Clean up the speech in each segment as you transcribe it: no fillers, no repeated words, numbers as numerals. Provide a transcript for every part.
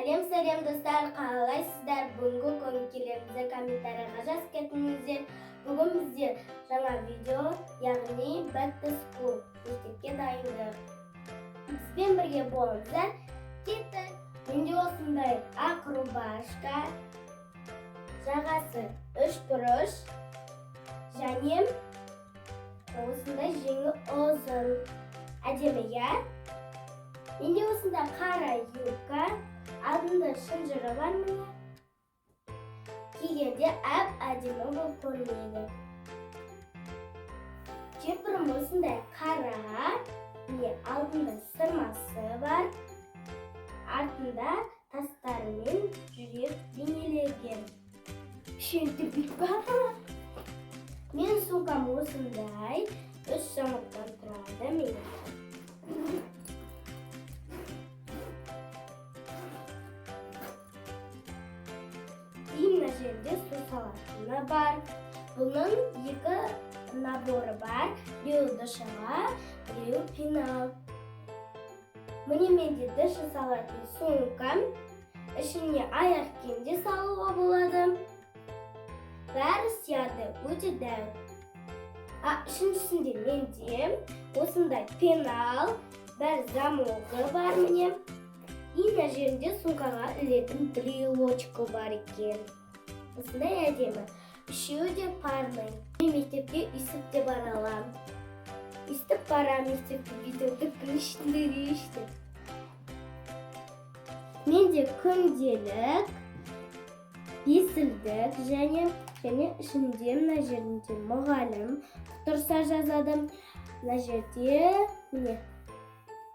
Сәлем, сәлем, достар, қалайсыздар? Бүгінгі көңіл комментарийға жазып кетіңіздер. Бүгін бізде жаңа видео, яғни Back to School, мектепке дайындық. Бізбен бірге болыңыздар. Кеттік. Менде осындай ақ рубашка, жағасы үш бұрыш және осындай жеңі ұзын. Әдемі, иә? Менде осындай қара юбка, алдында шынжыры бар, міне. Кигенде әп әдемі болып көрінеді. Джемперім осындай қара, міне, алдында сырмасы бар, артында тастармен жүрек бейнеленген. Кішкентай па? Менің сумкам осындай, үш замоктан тұрады, міне. И мына жерде су салатыны бар. Бұның екі наборы бар. Біреуі ДШ-ға, біреуі пенал. Міне, менде ДШ салатын сумкам. Ішіне аяқ киім де салуға болады. Бәрі сияды, өте дәу. А үшіншісінде менде осындай пенал, бәрі замогы бар, міне. И мына жерінде сумкаға ілетін брелочка бар екен. Осындай әдемі. Үшеуі де парный. Мен мектепке өйстіп те бара аламын. Өйстіп барамын мектепке, бүйтіп өйстіп. Менде күнделік, бесілдік және ішінде мына жерінде мұғалім тұрса жазады. Мына жерде, міне,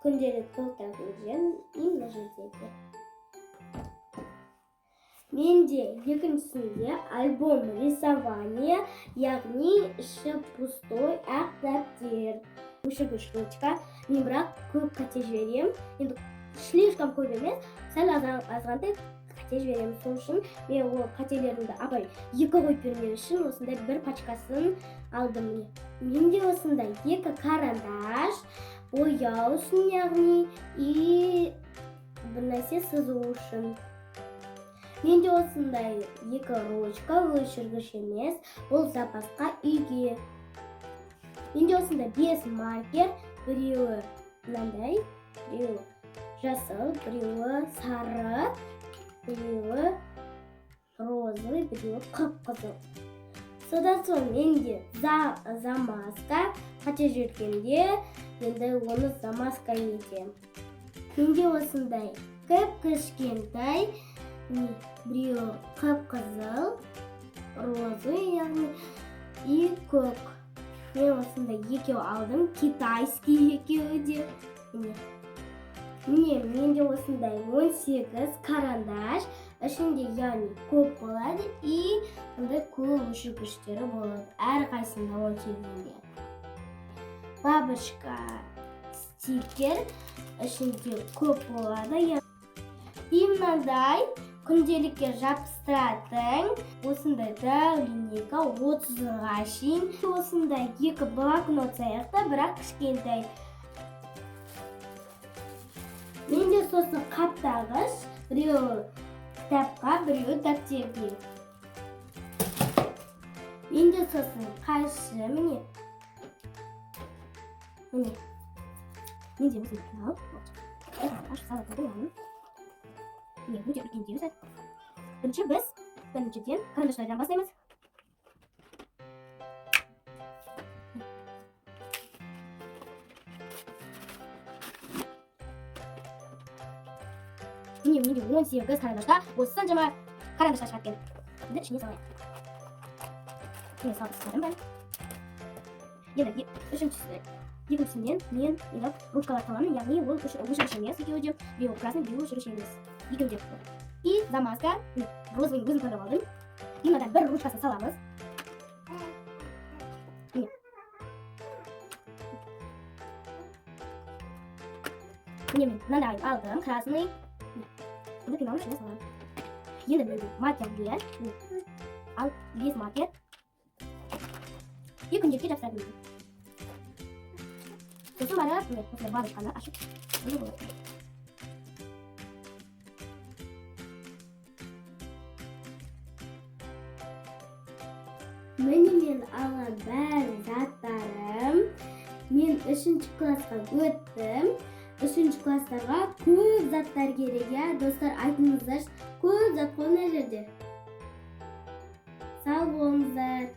күнделік толтыратын жер и мына жерде де. Менде екіншісінде альбом рисования, яғни іші пустой, ақ дәптер. Өшіргіш ручка. Мен бірақ көп қате жіберемін. Енді слишком көп емес, сәл азғантай қате жіберемін. Сол үшін мен ол қателерімді апай екі қойып бермеу үшін осындай бір пачкасын алдым, міне. Менде осындай екі карандаш, бояу үшін, яғни, и бір нәрсе сызу үшін. Менде осындай екі ручка, өшіргіш емес, бұл запасқа үйге. Менде осындай бес маркер, біреуі мынандай, біреуі жасыл, біреуі сары, біреуі розовый, біреуі қып-қызыл. Содан соң менде замазка, қате жібергенде енді оны замазка етемін. Менде осындай кіп-кішкентай, міне, біреуі қып-қызыл, розовый, яғни, и көк. Мен осындай екеу алдым, китайский екеуі де. Міне. Міне, менде осындай 18 карандаш, ішінде, яғни, көп болады и мындай көп өшіргіштері болады. Әрқайсысында 18-інде. Бабочка стикер, ішінде көп болады. И мынандай күнделікке жабыстыратын осындай дәу линейка 30-ға шейін. Осындай екі блокнот сияқты, бірақ кішкентай. Менде сосын қаптағыш, біреуі кітапқа, біреуі дәптерге. Менде сосын қайшы, міне. Міне. Менде осындай пенал. Ашып салатын боламын. Міне, өте үлкендеу сәл. Бірінші біз біріншіден карандаштардан бастаймыз. Міне, менде 18 карандашта осыншама карандаштар шығады екен. Енді ішіне салайық. Міне, салып тастадым бәрін. Енді үшіншісі, екіншісінен мен енді ручкалар саламын, яғни ол өшіргіш емес екеуі де. Біреуі красный, біреуі өшіргіш емес. Екеуі де. И замазка, міне, розовый өзім таңдап алдым. И мынадан бір ручкасын саламыз. Міне. Міне, мен мынандай алдым, красный. Енді пеналның ішіне саламын. Енді менде маркерлер. Міне. Ал бес маркер. И күнделікке жабыстыратын. Сосын барып, міне, осындай бабочканы ашып, болады. Міне, мен алған бәрі заттарым. Мен үшінші классқа өттім. Үшінші класстарға көп заттар керек, иә, достар? Айтыңыздаршы, көп зат қой мына жерде. Сау болыңыздар.